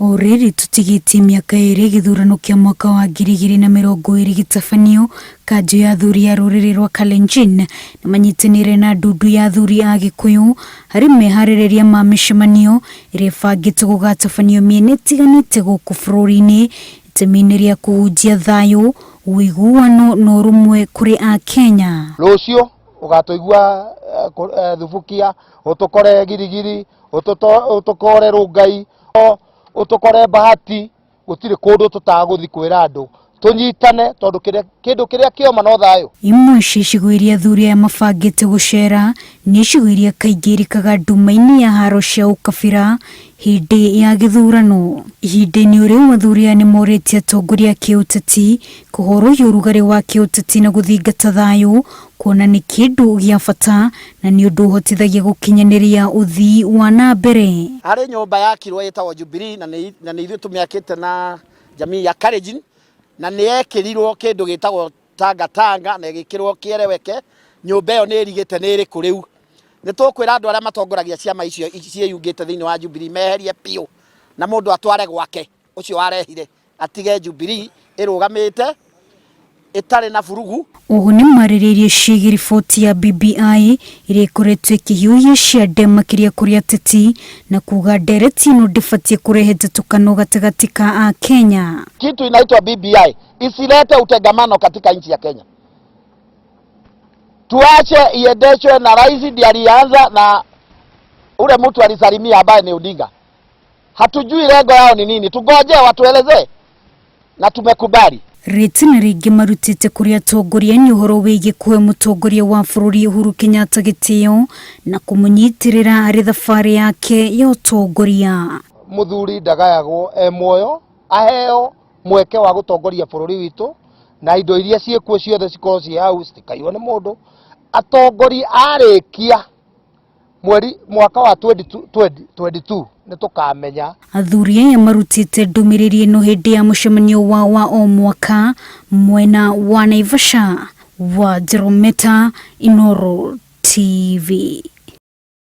O rĩrĩ tũtigĩtie mĩaka ĩrĩ gĩthurano kĩa mwaka wa 2020 gĩtabanio, kanjũ ya athuri a rũrĩrĩ rwa Kalenjin nĩ manyitanĩire na ndundu ya athuri a Gĩkũyũ harĩ meharĩrĩria ma mĩcemanio ĩrĩa ĩbangĩtwo gũgatabanio mĩena ĩtiganĩte gũkũ bũrũri-inĩ itemi-inĩ rĩa kũhunjia thayũ, ũiguano na ũrũmwe kũrĩ Akenya. Rũciũ ũgatũigua Thubukia, ũtũkore Girigiri, ũtũkore Rũngai, ũtũkore Bahati, gũtirĩ kũndũ tũtagũthi kwĩra andũ tũnyitane tondũ kĩndũ kĩrĩa kĩoma no thayũ. Imwe cia icigo iria athuri aya mabangĩte gũcera nĩ icigo iria kaingĩ irikaga nduma-inĩ ya haro cia ũkabira hĩndĩ ya gĩthurano. Ihinda-inĩ o rĩu athuri aya nĩ morĩtie atongoria a kĩũteti kũhorohia ũrugarĩ wa kĩũteti na gũthingata thayũ kuona nĩ kĩndũ gĩa bata na nĩ ũndũ ũhotithagia gũkinyanĩria ũthii wa na mbere. Harĩ nyũmba yakirwo ĩtagwo Jubilee na nĩ ithuĩ tũmĩakĩte na jamii ya Kalenjin na nĩ yekĩrirwo kĩndũ gĩtagwo tanga tanga na ĩgĩkĩrwo kĩereweke. Nyũmba ĩyo nĩ ĩrigĩte nĩ ĩrĩkũ rĩu. Nĩ tũkwĩra andũ arĩa matongoragia ciama icio ciĩyungĩte thĩinĩ wa Jubilee meherie biũ na mũndũ atware gwake ũcio warehire atige Jubilee ĩrũgamĩte ĩtarĩ na burugu. Oho nĩ marĩrĩirie ciĩgiĩ riboti ya BBI ĩrĩa ĩkoretwo ĩkĩhiũhia ciande makĩria kũrĩ ateti na kuga ndereti ĩno ndĩbatiĩ kũrehe njatũkano gatagatĩ ka Akenya. Kitu inaitwa BBI isilete utengamano katika nchi ya Kenya. Tuache iendeshwe na rais ndiye alianza na ule mtu alisalimia ambaye ni Odinga. Hatujui lengo yao ni nini, tungoje watuelezee na tumekubali. Rĩtina rĩngĩ marutĩte kũrĩ atongoria nĩ ũhoro wĩgiĩ kũhe mũtongoria wa bũrũri Uhuru Kenyatta gĩtĩo na kũmũnyitĩrĩra harĩ thabarĩ yake ya ũtongoria. Mũthuri ndagayagwo e muoyo, aheo mweke wa gũtongoria bũrũri witũ na indo iria ciĩkuo ciothe cikorwo ciĩ hau citikaiywo nĩ mũndũ. Atongoria arĩkia mweri mwaka wa 2022 nĩ tũkamenya. Athuri aya marutĩte ndũmĩrĩri ĩno hĩndĩ ya mũcemanio wao wa o mwaka mwena wa Naivasha. Wa Jerometa, Inooro TV.